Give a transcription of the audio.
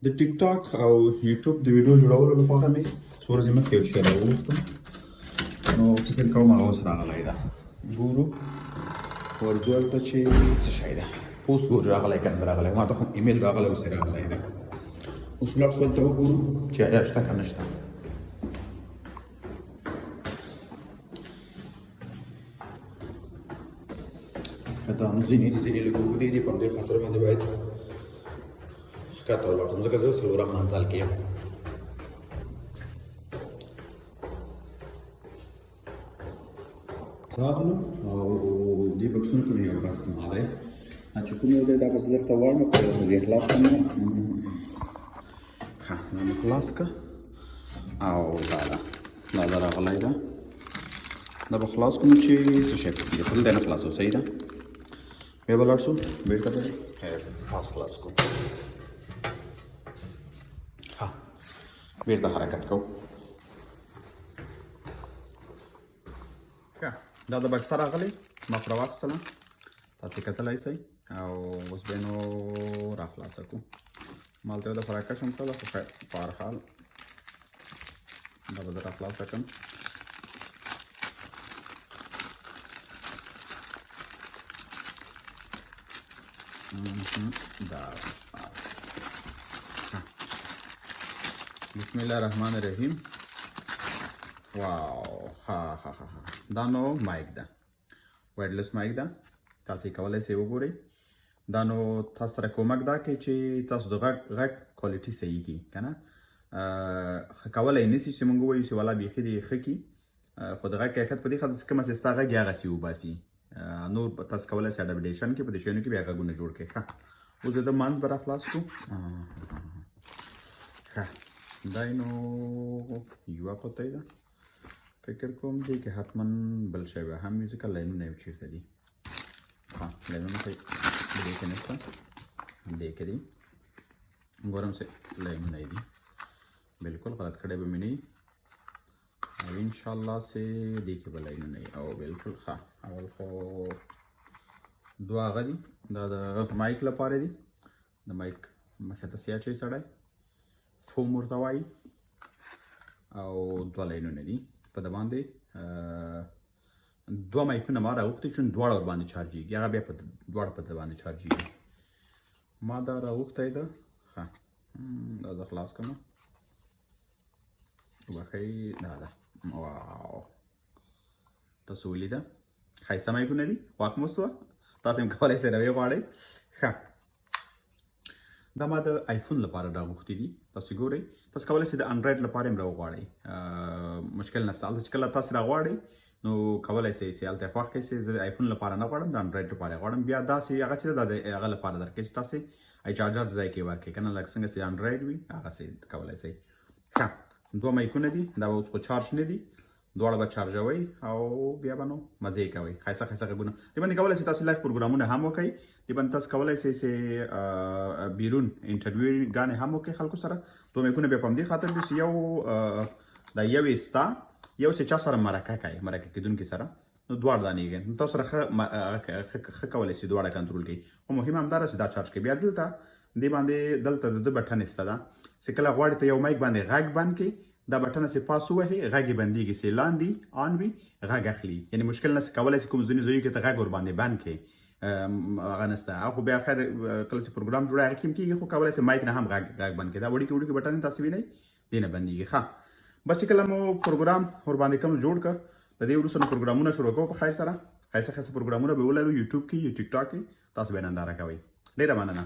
د ټیک ټاک او یوټیوب د ویډیو جوړولو لپاره مې څو ورځې مخکې یو شی راوغوښتم، نو فکر کوم هغه اوس راغلی ده. ګورو ورځو هلته چې څه شی ده. اوس ګورو راغلی که نه راغلی. ما ته خو ایمیل راغلی، اوس یې راغلی ده. اوس ولاړ شو هلته وګورو چې آیا شته که نه شته. دا نو ځینې دي، ځینې لږ اوږدې دي، په همدې خاطر باندې باید ښکته ولاړ شم، ځکه زه څلورم منزل کې یم. راغلو او دې بکسونو کې مې یو بکس زما دی، چې کوم یو دی دا به زه درته وایم، خو زه یې خلاص کړم. ښه، دا مې خلاص کړه او دا ده، دا ده راغلی ده. دا به خلاص کړم چې څه شی پکې دی، خو دلته یې نه خلاصوو. صحیح ده، بیا به لاړ شو بېرته به پاس خلاص کړو. ښه، بېرته حرکت کوو. ښه، دا د بکسه راغلی، ما خو راواخیستله، تاسې کتلی سئ. او اوس به یې نو راخلاصه کړو. ما هلته یو دفعه راکش هم کړله، خو خیر، په هر حال دا به زه راخلاصه کړم. دا بسم الله الرحمن الرحیم. واو، ها ها ها ها، دا نو مایک ده، وایرلس مایک ده. تاسو کولای شئ وګورئ. دا نو تاسو سره کومک دا کوي چې تاسو د غږ کوالټي صحیح کی کنه. ښه کولای نسی چې مونږ وایو چې والا بیخي دې ښه کی، خو د غږ کیفیت په دې خاطر چې کومه چې ستا غږ یې هغسې وباسي. نور تاسو کولای شئ اډاپټیشن کې په دې شیانو کې بیا غږونه جوړ کړئ. ښه، اوس د ده منځ به راخلاص کړو. ښه، دا یې نو یوه قطۍ ده. فکر کوم دې کې حتما بل شی به هم وي، ځکه لاینونه یې چېرته دي. ښه، لاینونه خو دې کې نشته، دې کې دي. ګورم چې لاینونه یې دي. بالکل غلط کړی به مې نه وي، او انشاءالله چې دې کې به لاینونه وي. او بالکل ښه، اول خو دوه هغه دي، دا د مایک لپاره دي. د مایک مخې ته څه اچوي سړی، فوم ورته وایي. او دوه لاینونه دي په د باندې. دوه مایکونه ما راغوښتي چې دواړه ورباندې چارجېږي، هغه بیا په دواړه په د باندې چارجېږي. ما دا راغوښتی ده. ښه، دا زه خلاص کړم، وبخښئ. دا ده، واو، تاسو ولیده، ښایسته مایکونه دي. خوښ مو سوه، تاسو هم کولی سئ راویې غواړئ. ښه، دا ما د آیفون لپاره راغوښتي دي. تاسو ګورئ، تاسو کولی سئ د انډراید لپاره هم راوغواړئ، مشکل نشته. هلته چې کله تاسو راغواړئ نو کولی سئ چې هلته خوښ کړئ چې زه د آیفون لپاره نه غواړم، د انډراید لپاره غواړم. بیا داسې هغه چې دا د هغه لپاره درکوي چې تاسې ای چارجر ځای کې ورکړئ که نه، لکه څنګه چې انډراید وي هغسې کولی سئ. ښه، دوه مایکونه دي، دا به اوس خو چارج نه دي، دواړه به چارجوئ او بیا به نو مزې کوئ. ښایسته ښایسته غږونه دې باندې کولی شئ تاسو لایف پروګرامونه هم وکړئ. دې باندې تاسو کولی شئ چې بیرون انټرویو ګانې هم وکړئ خلکو سره. دوه میکونه بیا په همدې خاطر دي چې یو دا یو یې ستا، یو چې چا سره مرکه کوي، مرکه کېدونکي سره، نو دواړه دانېږي، نو تاسو سره ښه ښه کولی شئ دواړه کنټرول کړئ. خو مهمه همدا ده چې دا چارج کوي. بیا دلته دې باندې دلته د ده بټن شته ده چې کله غواړي ته یو مایک باندې غږ بند کړي، دا بټن چې پاس ووهي غږ یې بندېږي، چې لاندې آن وي غږ اخلي، یعنې مشکل نه کولی شي کوم ځینې ځایو کې ته غږ ورباندې بند کړې، هغه نشته. هغه خو بیا خیر کله چې پروګرام جوړوي هغه کې هم کېږي، خو کولی شي مایک نه هم غږ بند کړي. دا وړوکي وړوکي بټن تاسو وینئ، دې نه بندېږي. ښه، بس چې کله مو پروګرام ورباندې کوم جوړ کړ، له دې وروسته نو پروګرامونه شروع کوو په خیر سره. ښایسته ښایسته پروګرامونه به ولرو یوټیوب کې، یو ټیک ټاک کې، تاسو به ننداره کوئ. ډېره مننه.